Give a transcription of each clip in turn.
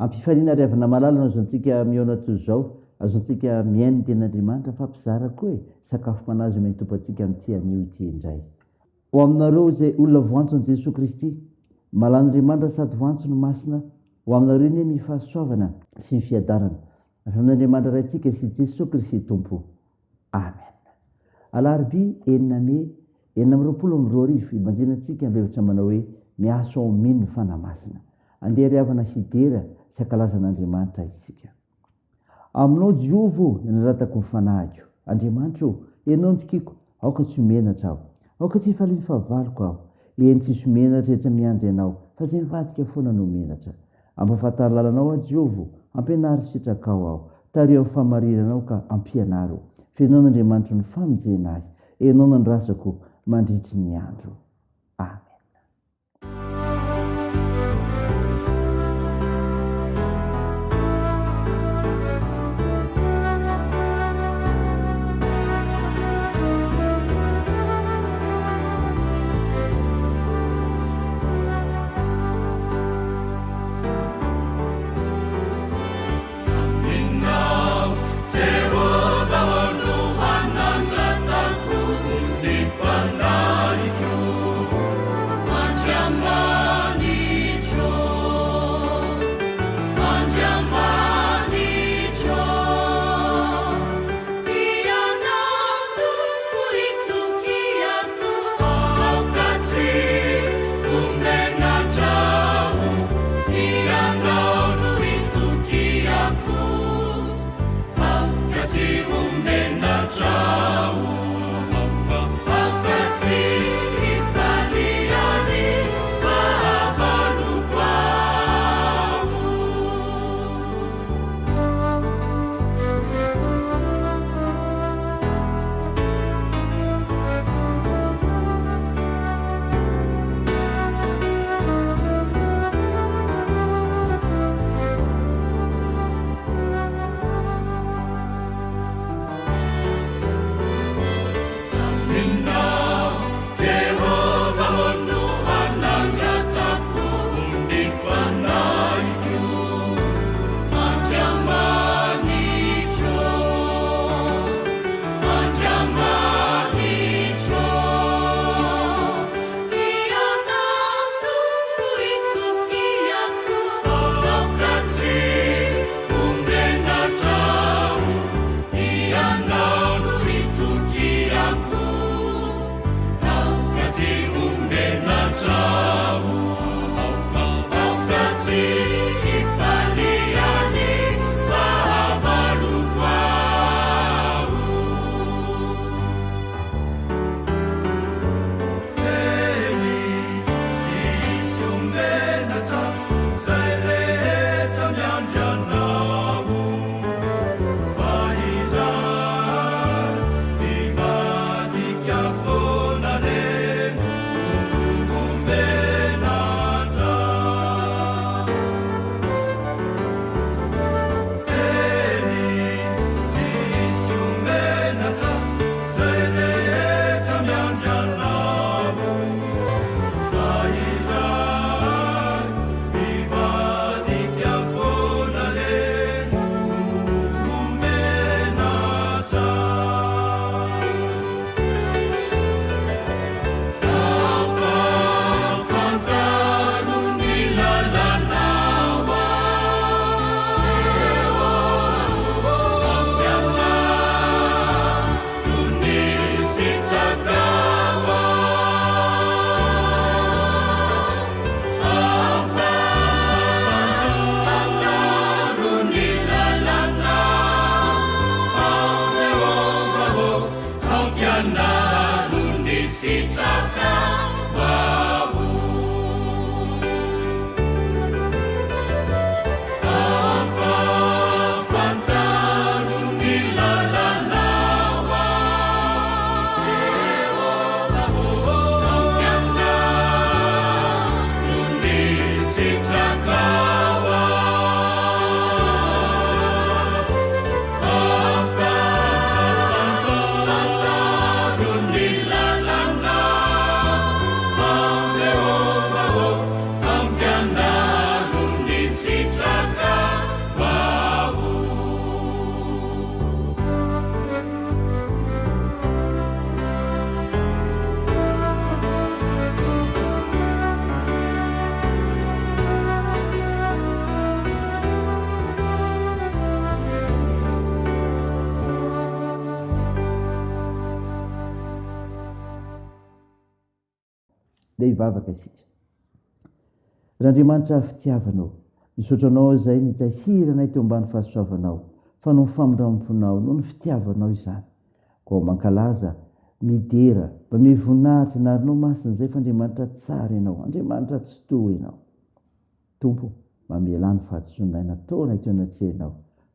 Ampifaliana ry havana malala no azontsika mihaona toy izao, azontsika mihaino ny tenin'Andriamanitra fa mpizara koa e, sakafo manazy omen'ny Tompo antsika amin'ity anio ity indray. Ho aminareo izay olona voantson'i Jesoa Kristy, malan'Andriamanitra sady voantso ny masina, ho aminareo anie ny fahasoavana sy ny fiadanana avy amin'Andriamanitra Raintsika sy Jesoa Kristy Tompo. Amen. Alarobia enina mey 2026, ibanjinantsika ny hevitra manao hoe Miasa ao mino ny Fanahy Masina. Andeha ry havana hidera sy hankalaza an'Andriamanitra isika. Aminao Jehovah ô, ny anoratako ny fanahiko. Andriamanitra ô, Ianao no tokiko, aoka tsy ho menatra aho. Aoka tsy hifalian'ny fahavaloko aho. Eny, tsisy ho menatra rehetra miandry Anao, fa izay mivadika foana no menatra. Ampahafantaro lalanao aho Jehovah ô, ampianaro sitrakao aho. Tariho amin'ny fahamarinanao ka ampianaro. Fenoina Andriamanitro ny famonjena ahy. Ianao no andrasako mandritry ny andro. Amen. Aminao, Jehovah ô, no anandratako ny fanahiko, Andriamanitro, Andriamanitro, Ianao no itokiako, aoka tsy ho menatra aho, Ianao no itokiako, aoka tsy ho menatra aho, aoka tsy hifalian'ny fahavaloko. Dia hivavaka isika. Ry Andriamanitra fitiavana ô, misaotra Anao izay nitahiry anay teo ambany fahasoavanao, fa noho ny famindramponao, noho ny fitiavanao izany. Koa mankalaza, midera, manome voninahitra ny anaranao masina izay fa Andriamanitra tsara Ianao, Andriamanitra tsitoha Ianao. Tompo, mamelà ny fahadisoanay nataonay teo anatrehanao,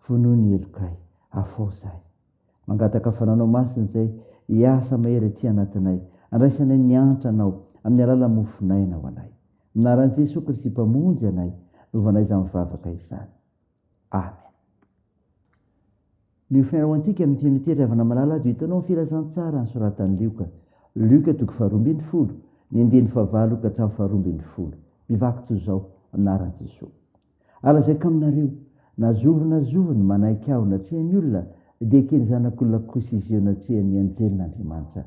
vonoy ny helokay, afaho izahay. Mangataka fananao masina izay hiasa mahery aty anatinay, andraisanay ny antra Anao amin'ny alalan'ny mofon'aina ho anay. Amin'ny anaran'i Jesoa Kristy Mpamonjy anay, novanay izany vavaka izany. Amen. Ny hofonaina ho antsika amin'ity anio ity ry havana malala dia hitanao ny filazantsara nosoratan'i Lioka. Lioka toko faharoa 12, ny andininy fahavalo ka hatramin'ny faharoa 12. Mivaky toy izao, amin'ny anaran'i Jesoa. Ary lazaiko aminareo, na zovy na zovy no manaiky Ahy ho natrehan'ny olona, dia eken'ny Zanak'olona kosa izy eo natrehan'ny anjelin'Andriamanitra.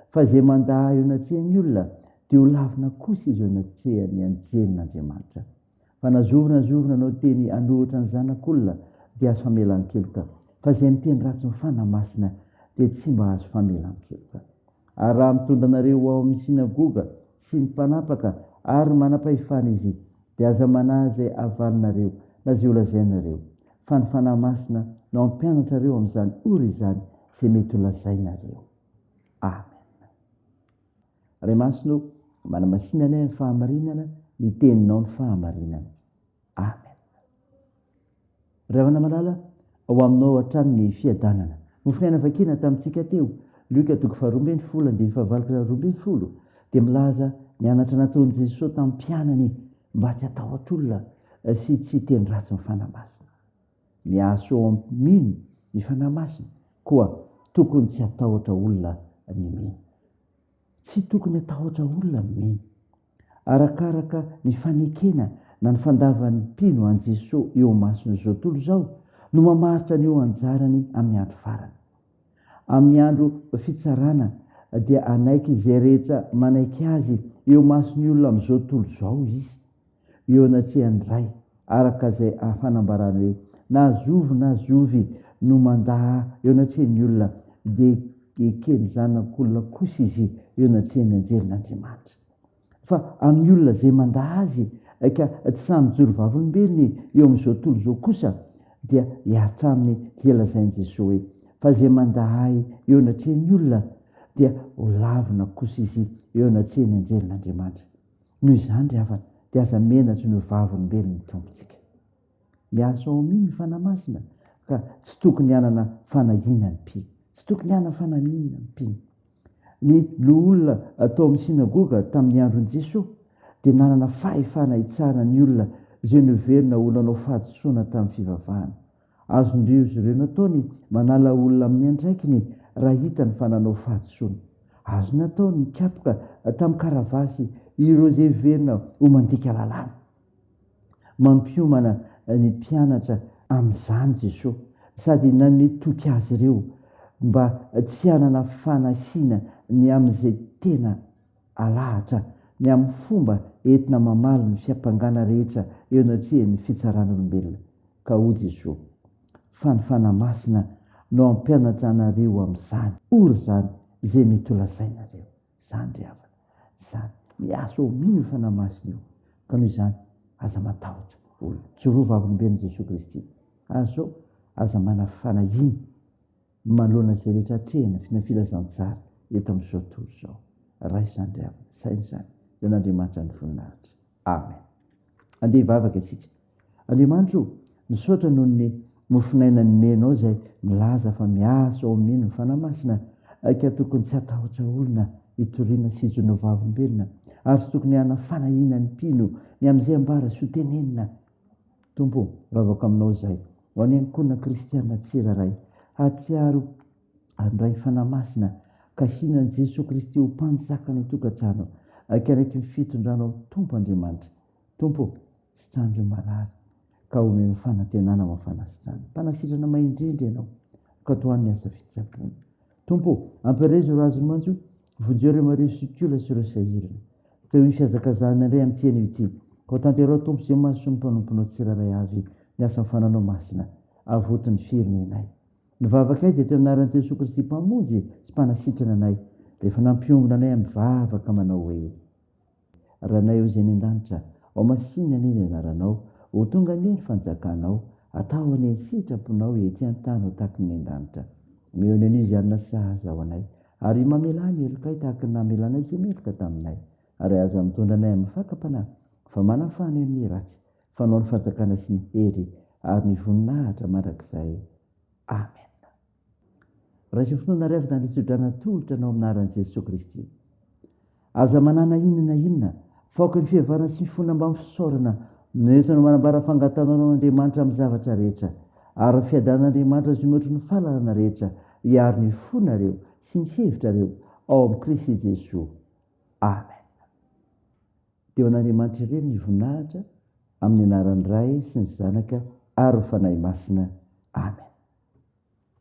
Fa izay mandà Ahy eo natrehan'ny olona, dia ho lavina kosa izy eo natrehan'ny anjelin'Andriamanitra. Fa na zovy na zovy nanao teny hanohitra ny Zanak'olona, dia azo famelan-keloka, fa izay miteny ratsy ny Fanahy Masina, dia tsy mba azo famelan-keloka. Ary raha mitondra anareo ho ao amin'ny synagoga sy ny mpanapaka ary ny manam-pahefana izy, dia aza manahy izay havalinareo na izay holazainareo, fa ny Fanahy Masina no hampianatra anareo amin'izany ora izany izay mety holazainareo. Amen. Ray Masina ô, manamasina anay amin'ny fahamarinana, ny teninao ny fahamarinana. Amen. Ry havana malala, ao aminao hatrany ny fiadanana. Mofon'aina vakina tamintsika teo, Lioka toko faharoa 12 andininy fahavalo ka 12, dia milaza ny anatra nataon'i Jesoa tamin'ny mpianany mba tsy hatahotra olona sy tsy hiteny ratsy ny Fanahy Masina. Miasa ao amin'ny mino ny Fanahy Masina, koa tokony tsy hatahotra olona ny mino. Tsy tokony hatahotra olona ny mino. Arakaraka ny fanekena na ny fandavan'ny mpino an'i Jesoa eo imason'izao tontolo izao no mamaritra ny ho anjarany amin'ny andro farany. Amin'ny andro fitsarana dia hanaiky izay rehetra manaiky Azy eo imason'ny olona amin'izao tontolo izao Izy, eo anatrehan'ny Ray, araka izay fanambarany hoe, Na zovy na zovy no mandà Ahy eo anatrehan'ny olona, dia eken'ny Zanak'olona kosa izy eo anatrehan'ny anjelin'Andriamanitra. Fa amin'ny olona izay mandà Azy ka tsy sahy mijoro vavolombelony eo amin'izao tontolo izao kosa, dia hihatra aminy izay lazain'i Jesoa hoe, Fa izay mandà Ahy eo anatrehan'ny olona, dia ho lavina kosa izy eo anatrehan'ny anjelin'Andriamanitra. Noho izany ry havana, dia aza menatry ny ho vavolombelon'ny Tompontsika. Miasa ao aminy ny Fanahy Masina, ka tsy tokony hanana fanahiana ny mpino. Tsy tokony hanana fanahiana ny mpino. Ny loholona tao amin'ny synagoga tamin'ny andron'i Jesoa dia nanana fahefana hitsara ny olona izay noheverina ho nanao fahadisoana tamin'ny fivavahana. Azon-dry ireo natao ny manala olona amin'ny andraikiny raha hitany fa nanao fahadisoana. Azony natao ny nikapoka tamin'ny karavasy ireo izay heverina ho mandika lalàna. Mampiomana ny mpianatra amin'izany Jesoa sady nanome toky azy ireo mba tsy hanana fanahiana ny amin'izay tena alahatra ny amin'ny fomba entina mamaly ny fiampangana rehetra eo anatrehan'ny fitsaran'olombelona. Ka hoy Jesoa, Fa ny Fanahy Masina no hampianatra anareo amin'izany ora izany izay mety holazainareo. Izany ry havana, izany. Miasa ao mino io Fanahy Masina io. Ka noho izany, aza matahotra olona. Joroa vavolombelon'i Jesoa Kristy. Ary izao, aza manana fanahiana manoloana izay rehetra atrehina fina filazantsara eto amin'izao tontolo izao. Raiso izany ry havana, saino izany. Dia an'Andriamanitra ny voninahitra. Amen. Andeha hivavaka isika. Andriamanitra o, misaotra noho ny mofonaina nomenao izay milaza fa miasa ao amino ny Fanahy Masina ka tokony tsy hatahotra olona hitoriana sy hijoroana vavolombelona ary tsy tokony hana fanahiana ny mpino ny amin'izay ambara sy ho tenenina. Tompo o, vavako aminao izay ho an'ny ankohonana kristiana tsirairay hahatsiaro handray ny Fanahy Masina ka hino an'i Jesoa Kristy ho Mpanjaka ny tokantrano akaiky ny fitondranao Tompo Andriamanitra. Tompo ô, sitrano ireo marary, ka omeo fanantenana ho amin'ny fanasitranana. Mpanasitrana mahay indrindra Ianao, ka tohano ny asa fitsaboana. Tompo ô, ampirezo ireo azon'ny manjo, vonjeo ireo marivo sy kola sy ireo sahirana. Teo io fihazakazahana indray amin'ity anio ity. Koa tanteraho Tompo izay mahasoa ny mpanomponao tsirairay avy ny asan'ny Fananao Masina. Avoto ny firenenay. Ny vavakay dia teo amin'ny anaran'i Jesoa Kristy Mpamonjy sy Mpanasitrana anay, rehefa nampiombona anay amin'ny vavaka manao hoe. Ranay ô izay any an-danitra, homasinina anie ny anaranao, ho tonga anie ny fanjakanao, atao anie ny sitraponao ety an-tany ho tahaky ny any an-danitra. Omeo ny anio izay hanina sahaza ho anay, ary mamelà ny helokay tahaky ny namelanay izay meloka taminay. Ary aza mitondra anay amin'ny fakam-panahy, fa manafaha anay amin'ny ratsy, fa anao ny fanjakana sy ny hery ary ny voninahitra mandrakizay. Amena. Raiso finoana ry havana ny tsodrano atolotra anao amin'ny anaran'i Jesoa Kristy. Aza manana inona na inona, fa aoka ny fihavanana sy ny finoana mbamin'ny fisaorana no entina manambara fangatanao an'Andriamanitra amin'ny zavatra rehetra. Ary ny fiadanan'Andriamanitra izay mihoatra ny fahalalana rehetra hiaro ny fonareo sy ny hevitrareo ao amin'i Kristy Jesoa. Amen. Dia ho an'Andriamanitra irery ny voninahitra, amin'ny anaran'ny Ray sy ny Zanaka ary ny Fanahy Masina. Amen.